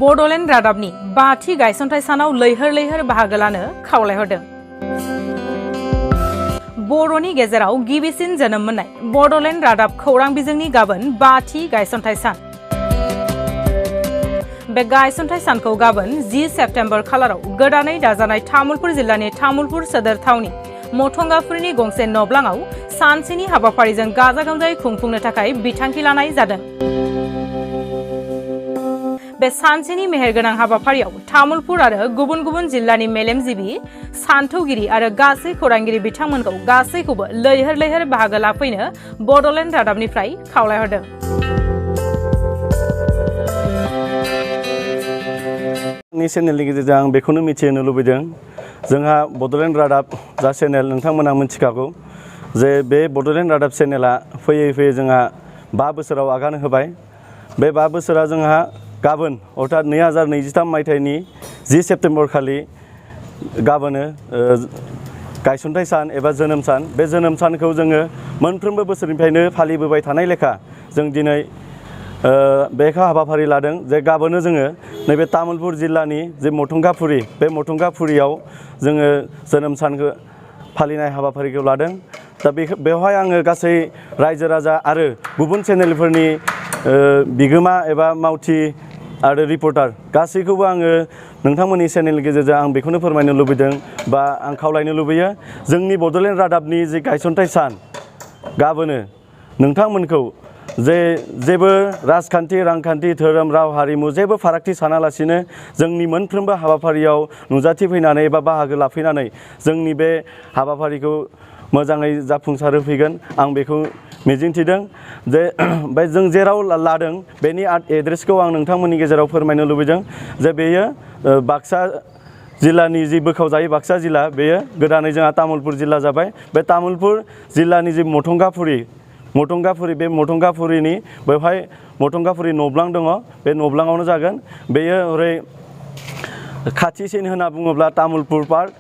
बड'लेण्ड रादाबनि 5थि गायसनथाइ सानाव लैहोर लैहोर बाहागो लानो खावलायहरदों। बर'नि गेजेराव गिबिसिन जोनोम मोननाय बड'लेण्ड रादाब खौरां बिजोंनि गाबोन 5थि गायसनथाइ सान। बे गायसनथाइ सानखौ गाबोन 10 सेप्तेम्बर खालाराव गोदानै दाजानाय तामुलपुर जिल्लानि तामुलपुर सदर थावनि मथंगाफुरिनि गंसे नब्लाङाव सानसेनि हाबाफारिजों गाजा गोमजायै खुंफुंनो थाखाय बिथांखि लानाय जादों। बे सानसेनि मेहेरगोनां हाबाफारियाव तामुलपुर आरो गुबुन गुबुन जिल्लानि मेलेमजिबि सान्थौगिरि आरो गासै खौरांगिरि बिथांमोनखौ गासैखौबो लैहोर लैहोर बाहागो लाफैनो बड'लेण्ड रादाबनिफ्राय खावलायहरदों। चेनेलनि गेजेरजों आं बेखौनो मिथिहोनो लुबैदों, जोंहा बड'लेण्ड रादाब जा चेनेल नोंथांमोना मिथिखागौ जे बे बड'लेण्ड रादाब चेनेला फैयै फैयै जोंहा 5 बोसोराव आगान होबाय। बे 5 बोसोरा जोंहा गाबोन अर्थात 2023 मायथाइनि 10 सेप्तेम्बर खालि गाबोनो गायसनथाइ सान एबा जोनोम सान। बे जोनोम सानखौ जोङो मोनफ्रोमबो बोसोरनिफ्रायनो फालिबोबाय थानाय लेखा जों दिनै बे हाबाफारि लादों जे गाबोनो जोङो नैबे तामुलपुर जिल्लानि जे मथंगाफुरि, बे मथंगाफुरियाव जोङो जोनोम सानखौ फालिनाय हाबाफारिखौ लादों। दा बेवहाय आङो गासै रायजो राजा आरो गुबुन चेनेलफोरनि बिगोमा एबा मावथि आरो रिपर्टार गासैखौबो आङो नोंथांमोननि चेनेलनि गेजेरजों आं बेखौनो फोरमायनो लुबैदों बा आं खावलायनो लुबैयो, जोंनि बड'लेण्ड रादाबनि जे गायसनथाइ सान गाबोनो नोंथांमोनखौ जेबो राजखान्थि, रांखान्थि, धोरोम, राव, हारिमु जेबो फारागथि सानालासिनो जोंनि मोनफ्रोमबो हाबाफारियाव नुजाथिफैनानै एबा बाहागो लाफैनानै जोंनि बे हाबाफारिखौ मोजाङै जाफुंसार होफैगोन आं बेखौ मिजिंथिदों। जे बे जों जेराव लादों बेनि एड्रेसखौ आं नोंथांमोननि गेजेराव फोरमायनो लुबैदों जे बेयो बाक्सा जिल्लानि जि बोखावजायै बाक्सा जिल्ला, बेयो गोदानै जोंहा तामुलपुर जिल्ला जाबाय। बे तामुलपुर जिल्लानि जि मथंगाफुरि बे मथंगाफुरिनि बेवहाय मथंगाफुरि नब्लां दङ, बे नब्लाङावनो जागोन। बेयो ओरै खाथिसिन होनना बुङोब्ला तामुलपुर पार्क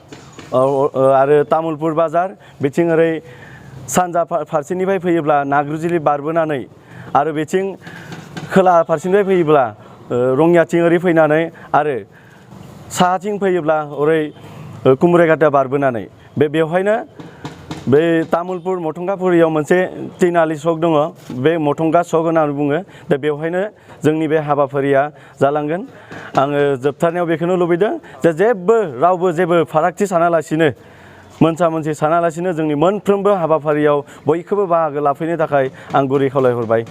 आरो तामुलपुर बाजार, बिथिं ओरै सानजा फारसेनिफ्राय फैयोब्ला नाग्रुजिलि बारबोनानै आरो बिथिं खोला फारसेनिफ्राय फैयोब्ला रङियाथिं ओरै फैनानै आरो साहाथिं फैयोब्ला ओरै कुमरेघाटा बारबोनानै बेवहायनो बे तामुलपुर मथंगाफुरियाव मोनसे तिनालि सक दङ, बे मथंगा सक होननानै बुङो। दा बेवहायनो जोंनि बे हाबाफारिया जालांगोन। आङो जोबथारनायाव बेखौनो लुबैदों जे रावबो जेबो फारागथि सानालासिनो, मोनसा मोनसि सानालासिनो जोंनि मोनफ्रोमबो हाबाफारियाव बयखौबो बाहागो लाफैनो थाखाय आं गुरै खावलायहरबाय।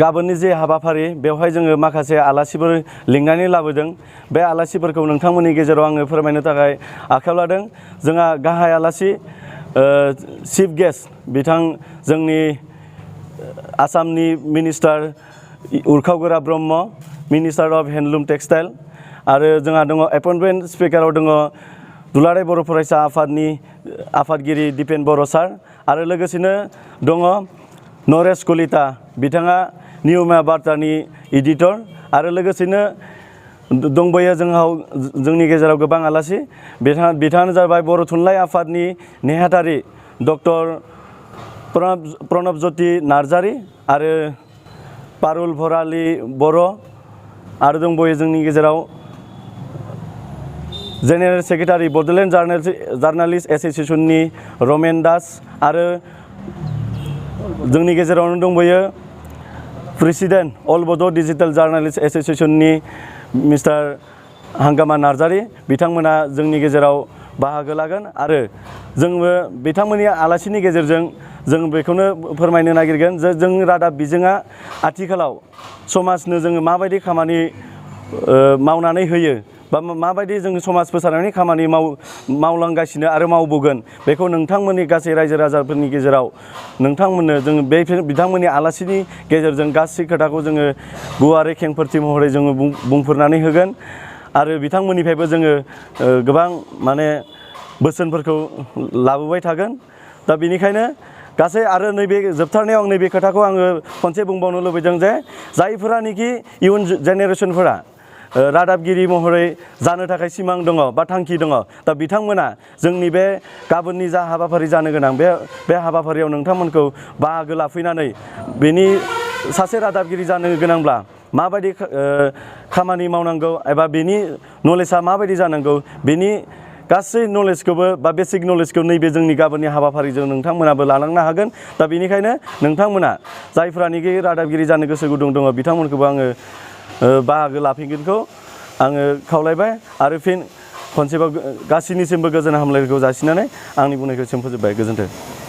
गाबोननि जे हाबाफारि बेवहाय जोङो माखासे आलासिफोर लिंनानै लाबोदों। बे आलासिफोरखौ नोंथांमोननि गेजेराव आङो फोरमायनो थाखाय आखायाव लादों। जोंहा गाहाय आलासि चिफ गेस्ट बिथां जोंनि आसामनि minister Urkhao Gwra Brahma, minister of handloom textile, आरो जोंहा दङ एपइन्टमेन्ट स्पिकाराव दङ दुलाराय बर' फरायसा आफादनि आफादगिरि दिपेन बर' सार, आरो लोगोसेनो दङ नरेश कलिता, बिथाङा नियमा बार्तानि एडिटर, आरो लोगोसेनो दंबायो जोंनि गेजेराव गोबां आलासि। बिथाङानो जाबाय बर' थुनलाइ आफादनि नेहाथारि डक्टर प्रणब ज्योति नार्जारि आरो पारुल भरालि बर', आरो दंबायो जोंनि गेजेराव जेनेरेल सेक्रेटारि बड'लेण्ड जार्नालिस्ट एस'सिएशननि रमेन दास, आरो जोंनि गेजेरावनो दंबायो president all Bodo' digital journalist एस'सिएशननि मिस्टार हांगामा नार्जारि, बिथांमोना जोंनि गेजेराव बाहागो लागोन। आरो जोंबो बिथांमोननि आलासिनि गेजेरजों जों बेखौनो फोरमायनो नागिरगोन जे जों रादाब बिजोङा आथिखालाव समाजनो जोङो माबायदि खामानि मावनानै होयो बा माबायदि जों समाज फोसाबनायनि खामानि मावलांगासिनो आरो मावबोगोन, बेखौ नोंथांमोननि गासै रायजो राजाफोरनि गेजेराव नोंथांमोननो जोङो बिथांमोननि आलासिनि गेजेरजों गासै खोथाखौ जोङो गुवारै खेंफोरथि महरै जोङो बुंफोरनानै होगोन। आरो बिथांमोननिफ्रायबो जोङो गोबां बोसोनफोरखौ लाबोबाय थागोन। दा बेनिखायनो गासै आरो नैबे जोबथारनायाव आं नैबे खोथाखौ आङो खनसे बुंबावनो लुबैदों जे जायफोरानोखि इयुन जेनेरेसनफोरा रादाबगिरि महरै जानो थाखाय सिमां दङ बा थांखि दङ, दा बिथांमोना जोंनि बे गाबोननि जा हाबाफारि जानो गोनां बे हाबाफारियाव नोंथांमोनखौ बाहागो लाफैनानै बेनि सासे रादाबगिरि जानो गोनांब्ला माबायदि खामानि मावनांगौ एबा बेनि नलेजआ माबायदि जानांगौ बेनि गासै नलेजखौबो बा बेसिक नलेजखौ नैबे जोंनि गाबोननि हाबाफारिजों नोंथांमोनाबो लालांनो हागोन। दा बेनिखायनो नोंथांमोना जायफ्रानोखि रादाबगिरि जानो गोसो गुदुं दङ बिथांमोनखौबो आङो बाहागो लाफिनगोनखौ आङो खावलायबाय आरो फिन खनसेबाव गासैनिसिमबो गोजोन हामलायनायखौ जासिनानै आंनि बुंनायखौ फोजोबबाय। गोजोन्थों।